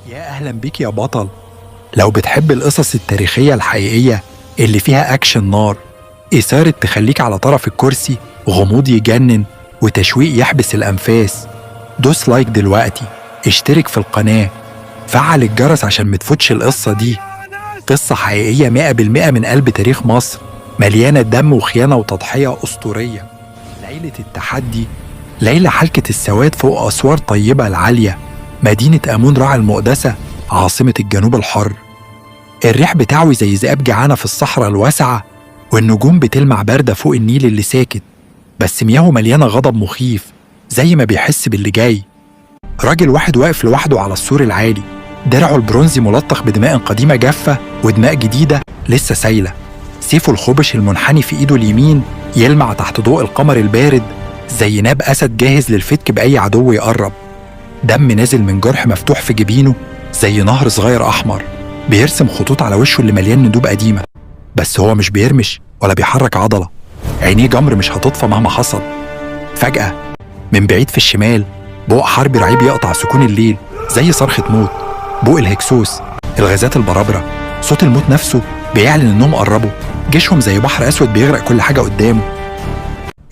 يا أهلا بيك يا بطل. لو بتحب القصص التاريخية الحقيقية اللي فيها أكشن نار، إثارة تخليك على طرف الكرسي، غموض يجنن، وتشويق يحبس الأنفاس، دوس like دلوقتي، اشترك في القناة، فعل الجرس عشان متفوتش القصة دي. قصة حقيقية 100% من قلب تاريخ مصر، مليانة دم وخيانة وتضحية أسطورية. ليلة التحدي، ليلة حلكة السواد فوق أسوار طيبة العالية، مدينة آمون رع المقدسة، عاصمة الجنوب الحر. الريح بتعوي زي ذئاب جعانة في الصحراء الواسعة، والنجوم بتلمع باردة فوق النيل اللي ساكت، بس مياهه مليانة غضب مخيف زي ما بيحس باللي جاي. راجل واحد واقف لوحده على السور العالي، درعه البرونزي ملطخ بدماء قديمة جافة ودماء جديدة لسه سايلة، سيفه الخبش المنحني في ايده اليمين يلمع تحت ضوء القمر البارد زي ناب أسد جاهز للفتك بأي عدو يقرب. دم نازل من جرح مفتوح في جبينه زي نهر صغير أحمر بيرسم خطوط على وشه اللي مليان ندوب قديمة، بس هو مش بيرمش ولا بيحرك عضلة، عينيه جمر مش هتطفى مهما حصل. فجأة من بعيد في الشمال بوق حربي رعيب يقطع سكون الليل زي صرخة موت، بوق الهكسوس، الغازات البرابرة، صوت الموت نفسه بيعلن انهم قربوا. جيشهم زي بحر اسود بيغرق كل حاجة قدامه.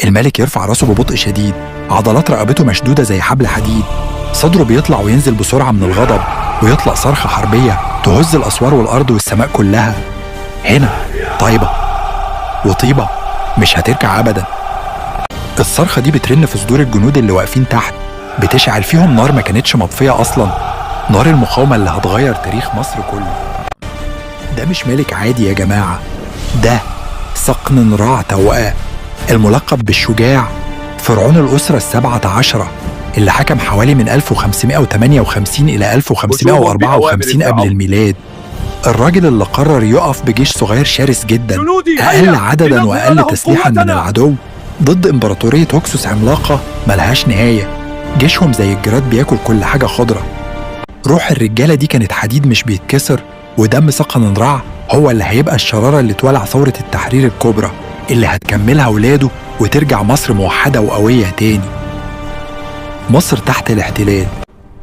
الملك يرفع راسه ببطء شديد، عضلات رقبته مشدودة زي حبل حديد، صدره بيطلع وينزل بسرعة من الغضب، ويطلق صرخة حربية تهز الأسوار والأرض والسماء كلها. هنا طيبة وطيبة مش هتركع أبدا. الصرخة دي بترن في صدور الجنود اللي واقفين تحت، بتشعل فيهم نار ما كانتش مطفية أصلا، نار المقاومة اللي هتغير تاريخ مصر كله. ده مش ملك عادي يا جماعة، ده سقن راع تواء، الملقب بالشجاع، فرعون الأسرة 17 اللي حكم حوالي من 1558 إلى 1554 قبل الميلاد. الراجل اللي قرر يقف بجيش صغير شرس جدا، جنودي أقل هيا عددا لنظهر وأقل لهم تسليحا من قوتنا. العدو، ضد إمبراطورية هكسوس عملاقة ملهاش نهاية، جيشهم زي الجراد بياكل كل حاجة خضرة. روح الرجالة دي كانت حديد مش بيتكسر، ودم سقن رع هو اللي هيبقى الشرارة اللي تولع ثورة التحرير الكبرى اللي هتكملها ولاده وترجع مصر موحدة وقوية تاني. مصر تحت الاحتلال،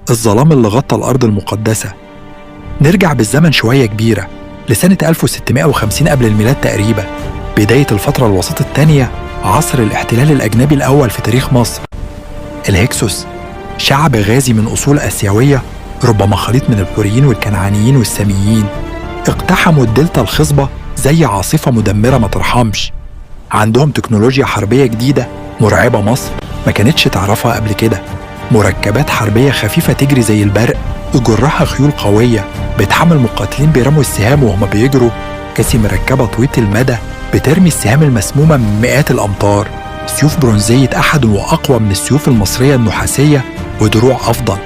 الظلام اللي غطى الأرض المقدسة. نرجع بالزمن شوية كبيرة لسنة 1650 قبل الميلاد تقريبا، بداية الفترة الوسيطة الثانية، عصر الاحتلال الأجنبي الأول في تاريخ مصر. الهكسوس، شعب غازي من أصول آسيوية، ربما خليط من الحوريين والكنعانيين والساميين، اقتحموا الدلتا الخصبة زي عاصفة مدمرة ما ترحمش. عندهم تكنولوجيا حربية جديدة مرعبة مصر ما كانتش تعرفها قبل كده، مركبات حربية خفيفة تجري زي البرق، تجرها خيول قوية بتحمل مقاتلين بيرموا السهام وهما بيجروا، كاسي مركبة طويلة المدى بترمي السهام المسمومة من مئات الأمتار، سيوف برونزية أحد وأقوى من السيوف المصرية النحاسية، ودروع أفضل.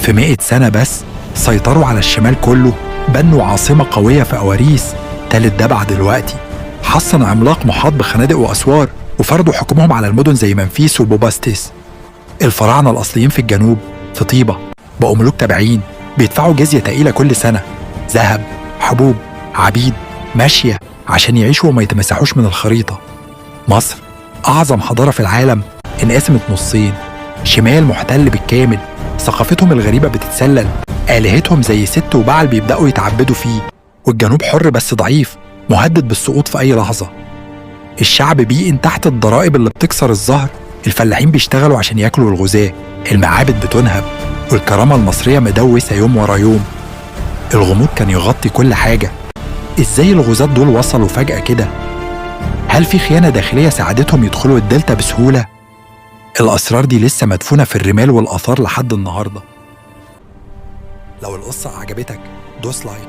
في 100 سنة بس سيطروا على الشمال كله، بنوا عاصمة قوية في أواريس تالت دبع دلوقتي، حصن عملاق محاط بخنادق وأسوار، وفرضوا حكمهم على المدن زي منفيس وبوباستيس. الفراعنة الأصليين في الجنوب في طيبة بقوا ملوك تابعين بيدفعوا جزية تقيلة كل سنة، ذهب، حبوب، عبيد، ماشية، عشان يعيشوا وما يتمسحوش من الخريطة. مصر أعظم حضارة في العالم انقسمت نصين، شمال محتل بالكامل، ثقافتهم الغريبة بتتسلل، آلهتهم زي ست وبعل بيبدأوا يتعبدوا فيه، والجنوب حر بس ضعيف، مهدد بالسقوط في أي لحظة. الشعب بيئن تحت الضرائب اللي بتكسر الظهر، الفلاحين بيشتغلوا عشان ياكلوا الغزاة، المعابد بتنهب، والكرامة المصرية مدوسة يوم ورا يوم. الغموض كان يغطي كل حاجة. ازاي الغزاة دول وصلوا فجأة كده؟ هل في خيانة داخلية ساعدتهم يدخلوا الدلتا بسهولة؟ الأسرار دي لسه مدفونة في الرمال والآثار لحد النهاردة. لو القصة عجبتك دوس like،